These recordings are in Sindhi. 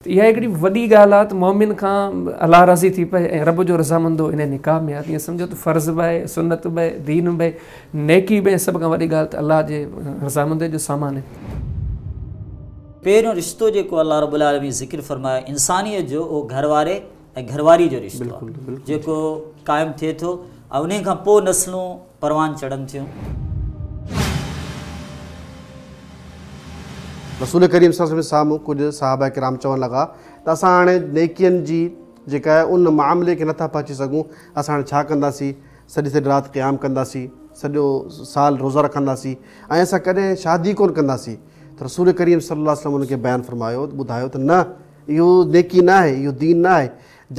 ته اها هڪڙي وڏي ڳالهه آهي ته مؤمن کان الله راضي ٿي پئي ۽ رب جو رضامندو ان نڪاح ۾ آهي ته ائين سمجهو ته فرض به آهي، سنت به آهي، دين به آهي، نيڪي به ۽ سڀ کان وڏي ڳالهه ته الله جي رضامندي جو سامان آهي. پهريون رشتو جيڪو الله رب العالمين ذڪر فرمايو انسانيت جو اهو گهر واري ۽ گهر واري جو رشتو آهي جيڪو قائم ٿئي ٿو ۽ انهي کان پوء نسلون پروان چڙهن ٿيون. رسول ڪريم صلي الله عليه وسلم جي سامهون ڪجهه صحابه ڪرام چوڻ لڳا ته اسان هاڻي نيڪين جي جيڪا آهي ان معاملي کي نٿا پهچي سگهون، اسان هاڻي ڇا ڪنداسين، سڄي سڄي رات قيام ڪنداسين، سڄو سال روزا رکنداسين ۽ اسان ڪڏهن شادي ڪونه ڪنداسين ته رسول ڪريم صلي الله عليه وسلم انهن کي بيان فرمايو ٻڌايو ته نه اهو نيڪي نه آهي، اهو دين نه آهي،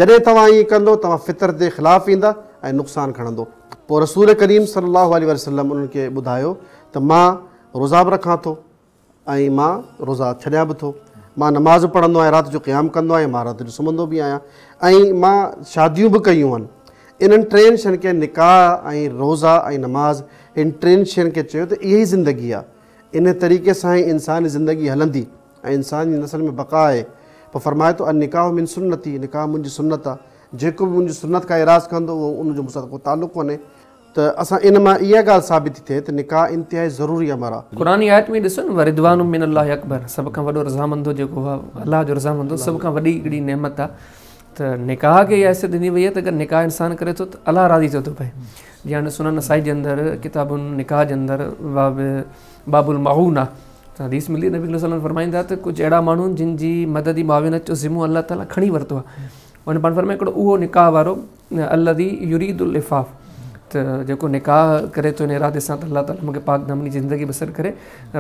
جڏهن توهان ائين ڪندو توهان فطرت جي خلاف ايندا ۽ نقصان کڻندو. پوء رسول ڪريم صلي الله عليه وسلم انهن کي ٻڌايو ته مان روزا به رکان ٿو ۽ مان روزا ڇڏيان به ٿو، مان نماز به پڙهندو آهيان، رات جو قيام ڪندو آهيان، مان رات جو سمهندو به آهيان ۽ مان شاديون به ڪيون آهن. انهن ٽين شين کي نڪاح ۽ روزا ۽ نماز هن ٽن شين کي چيو ته اها ئي زندگي آهي. ان طريقي سان ئي انساني زندگي هلندي ۽ انسان جي نسل ۾ بقا آهي. پوء فرمائي ٿو النڪاح من سنتي نڪاح منهنجي سنت آهي. جيڪو به منهنجي سنت کان اعراض ڪندو اهو ان جو مون سان ڪو تعلق ڪونهي. ته اسان ان مان اها ڳالهه ثابت ٿي ٿئي ته نڪاح انتهائي ضروري امر آهي. قرآني آيت ۾ ڏسو نه ورضوان من الله اڪبر سڀ کان وڏو رضامندو جيڪو آهي الله جو رضامندو سڀ کان وڏي هڪڙي نعمت آهي ته نڪاح کي اها حيثيت ڏني وئي آهي ته اگر نڪاح انسان ڪري ٿو ته الله راضي ٿيو ٿو پئي جيئن هاڻي سنن نسائي جي اندر ڪتاب النڪاح جي اندر باب باب المعونه ته حديث ملي نبي صلي الله عليه وسلم فرمائن ٿا ته ڪجهه اهڙا ماڻهو جن جي مدد معاونت جو ذمو الله تعالي کڻي ورتو آهي ان پاڻ فرمايو هڪڙو اهو نڪاح وارو الذي يريد العفاف ته جيڪو نڪاح ڪري ٿو ان ارادي سان ته الله تعالي مونکي پاڪ دامني جي زندگي بسر ڪري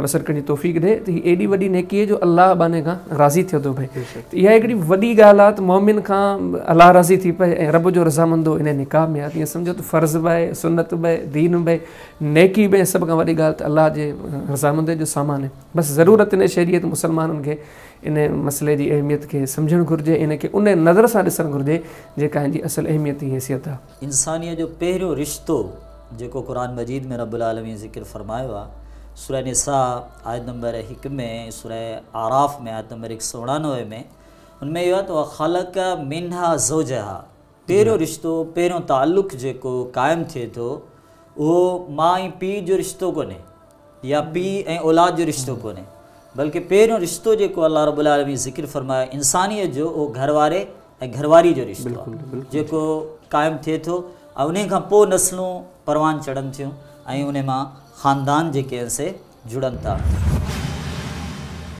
بسر ڪرڻ جي توفيق ڏي ته هي ايڏي وڏي نيڪي جو الله ٻانهي کان راضي ٿيو ٿو پئي ته اها هڪڙي وڏي ڳالهه آهي ته مؤمن کان الله راضي ٿي پئي ۽ رب جو رضامندو ان نڪاح ۾ آهي ته ائين سمجهو ته فرض به آهي سنت به آهي دين به آهي نيڪي به ۽ سڀ کان وڏي ڳالهه ته الله جي رضامندي جو سامان آهي بس ضرورت ان شيء جي ته مسلمانن کي ان مسئلي جي اهميت کي سمجهڻ گهرجي ۽ ان کي ان نظر سان ڏسڻ گهرجي جيڪا ان جي اصل اهميت ۽ حيثيت آهي. انسانيت جو پهريون رشتو جيڪو قرآن مجيد ۾ رب العالمين ذڪر فرمايو آهي سورة نساء آيت نمبر 1 ۾ ۽ سورة اعراف ۾ آيت نمبر 189 ۾ ان ۾ اهو آهي ته وخلق منها زوجها پهريون رشتو پهريون تعلق جيڪو قائم ٿئي ٿو اهو ماء ۽ پيء جو رشتو ڪونهي يا پيء ۽ اولاد جو رشتو ڪونهي بلڪه پهريون رشتو جيڪو الله رب العالمين ذڪر فرمايو انسانيت جو اهو گهر واري ۽ گهر واري جو رشتو آهي جيڪو قائم ٿئي ٿو ۽ انهي کان پوء نسلون پروان چڙهن ٿيون ۽ انهي مان خاندان جيڪي آهن سي جڙن ٿا.